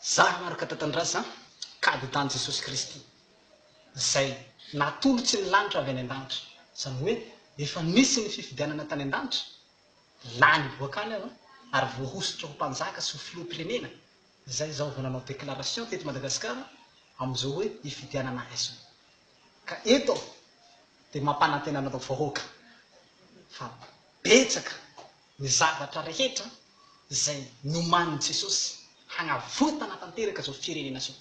Za Marc Tatandraza, kandidàn'i Jesosy Kristy, izay natolotry ny lanitra avy any an-danitra. Izany hoe efa nisy ny fifidianana tany an-danitra, lany boaka any aho ary voahosotra ho mpanjaka sy ho filoham-pirenena, izay izao vao nanao déclaration teto Madagasikara amin'izao hoe hifidianana ahy izao. Ka eto aho dia mampanantena anareo vahoaka fa betsaka ny zavatra rehetra izay nomanin'i Jesosy hagnavotana tanteraka izao firenena izao,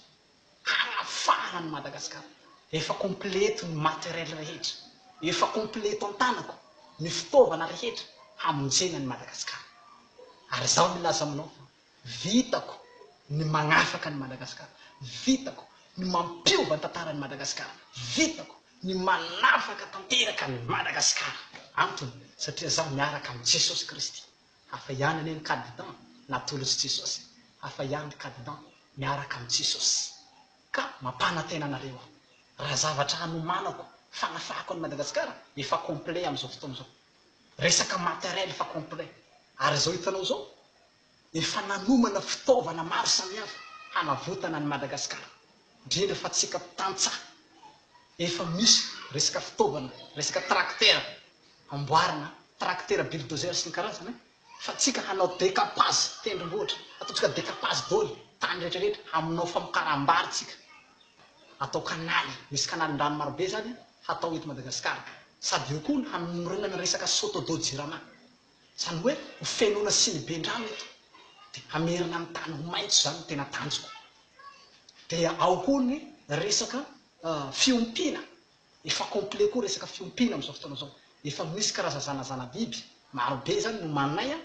hagnafahana an'i Madagasikara. Efa complet ny matériel rehetra, efa complet an-tanako ny fitaovana rehetra hamonjena an'i Madagasikara. Ary izaho milaza aminao fa vitako ny magnafaka an'i Madagasikara, vitako ny mampiova ny tantaran'i Madagasikara, vitako ny manafaka tanteraka an'i Madagasikara. Antony, satria zaho miaraka amin'i Jesosy Kristy. Hafa ihany anie ny kadidan natolotr'i Jesosy, hafa ihany ny kadidan miaraka amin'i Jesosy. Ka mampanantena anareo aho, raha zavatra hanomanako fanafahako an'i Madagasikara, efa complet amin'izao fotoana izao. Resaka matériel efa complet. Ary izao hitanao izao, efa nanomana fitaovana maro samihafa hanavotana an'i Madagasikara, indrindra fa tsika tantsaha, efa misy resaka fitaovana, resaka tracteur amboarina, tracteur bulldozer sy ny karazany, fa tsika hanao decapage tendrombohitra, ataontsika decapage daholo tany rehetra rehetra, haminao famokaram-bary tsika, atao kanaly, misy kanalin-drano marobe zany hatao eto Madagasikara, sady eo koa ny hanorenana resaka sotodo jirama. Izany hoe ho fenoina siniben-drano eto dia hamerina ny tany ho maitso izany no tena tanjoko. Dia ao koa ny resaka fiompiana, efa complet koa resaka fiompiana amin'izao fotoana izao. Efa misy karazazana zana-biby marobe izany nomaninay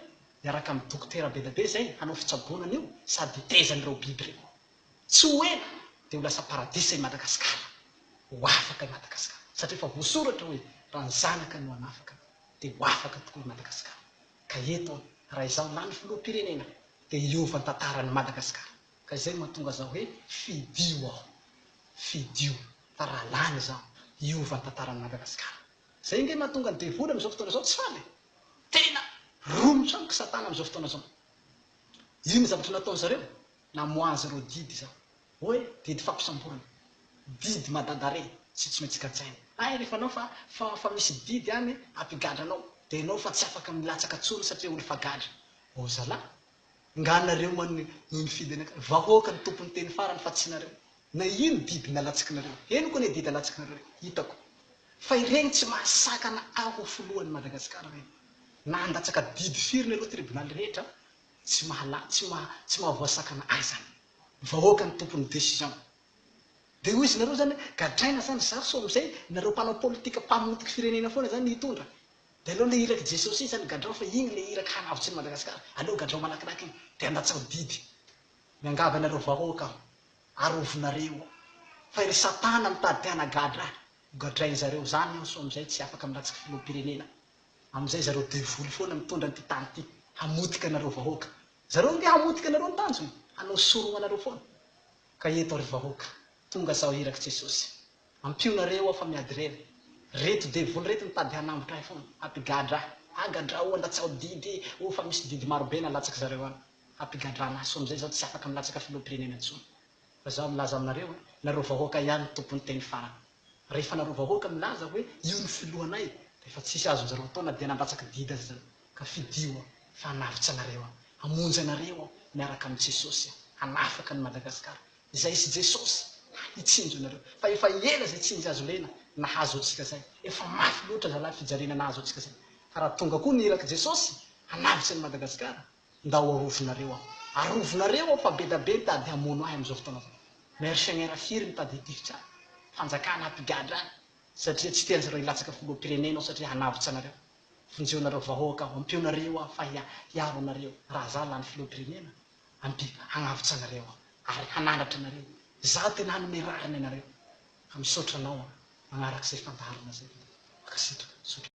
miaraka amin'ny dokotera be dia be izay hanao fitsaboana an'io sady hiteza an'ireo biby ireo. Tsy ho ela dia ho lasa paradisa i Madagasikara. Ho afaka i Madagasikara satria efa voasoratra hoe raha ny zanaka no hanafaka dia ho afaka tokoa i Madagasikara. Ka eto aho, raha izaho lany filoham-pirenena dia hiova ny tantaran'i Madagasikara. Ka izay no mahatonga zaho hoe fidio aho. Fidio fa raha lany izaho, hiova ny tantaran'i Madagasikara. Izay ange mahatonga ny devoly amin'izao fotoana izao tsy faly e! Tena romotra amiko satana amin'izao fotoana izao. Ino zavatra nataon'zareo? Namoahan'zareo didy izaho. Hoe didy fampisamborana, didy madadare sy tsy maintsy gadraina. Hay rehefa anao fa fa fa misy didy any hampigadra anao dia enao fa tsy afaka milatsaka tsony satria olo fa gadra. Oh zalah! Nga nareo man no nifidy anakay? Vahoaka no tompony teny farany fa tsy nareo. Na ino didy nalatsakinareo? Henoko anie didy alatsakinareo e! Hitako. Fa ireny tsy mahasakana ahy ho filohan'i Madagasikara ireny. Na handatsaka didy firy ny aloha tribonaly rehetra tsy mahala tsy maha tsy mahavoasakana ahy zany. Vahoaka ny tompon'ny décision. Dia hoy izy nareo zany gadraina zany za sao amizay nareo mpanao politika mpamotiky firenena foana zany hitondra. Dia aleo le irak'i Jesosy iny zany gadrao fa iny le iraka hanavotsy an'i Madagasikara. Aleo gadrao malakilaky iny. Dia andatsao didy. Miangavy anareo vahoaka aho. Arovinareo aho. Fa iry satana mitady te hanagadra ahy. Ho gadrain'zareo zany aho sao amizay tsy afaka milatsaka filoham-pirenena. Amizay zareo devoly foana mitondra an'ity tany ity hamotika anareo vahoaka. Zareo ange hamotika anareo ny tanjony, hanao sorogno anareo foana. Ka eto ry vahoaka, tonga zaho irak'i Jesosy. Ampio nareo aho fa miady rery. Reto devoly reto mitady hanambotra ahy foana, hampigadra ahy. Agadrao, andatsaho didy, oh fa misy didy marobe nalatsaky zareo any. Hampigadrana ahy, soa amizay zaho tsy afaka milatsaka filoham-pirenena intsony. Fa zaho milaza aminareo, nareo vahoaka ihany no tompon'ny teny farany. Rehefa nareo vahoaka milaza hoe io ny filohanay dia efa tsisy azonjareo atao na dia nandatsaky didy aza zareo ka fidio aho fa hanavotsy anareo aho, hamonjy anareo aho miaraka amin'i Jesosy aho, hanafaka an'i Madagasikara izay sy Jesosy hitsinjo anareo fa efa ela izay tsinjo azo lena nahazo antsika zay, efa mafy loatra zalahy fijaliana nahazo antsika zay fa raha tonga koa ny irak'i Jesosy hanavotsy an'i Madagasikara Ndao arovinareo aho. Arovinareo aho fa bedabe mitady hamono ahy amin'izao fotoana izao. Mercenaires firy mitady hitifitra ahy. Fanjakana hampigadra ahy satria tsy tian'zareo hilatsaka filoham-pirenena aho satria hanavotra anareo. Vonjeonareo vahoaka aho, ampionareo aho fa hiaro anareo. Raha za lany filoham-pirenena, ampi hagnavotra anareo aho ary hananatra anareo. Izaho tena hanome rariny anareo. Ka misaotra anao aho magnaraka izay fandaharana izay. Mankasitraka. Misaotra.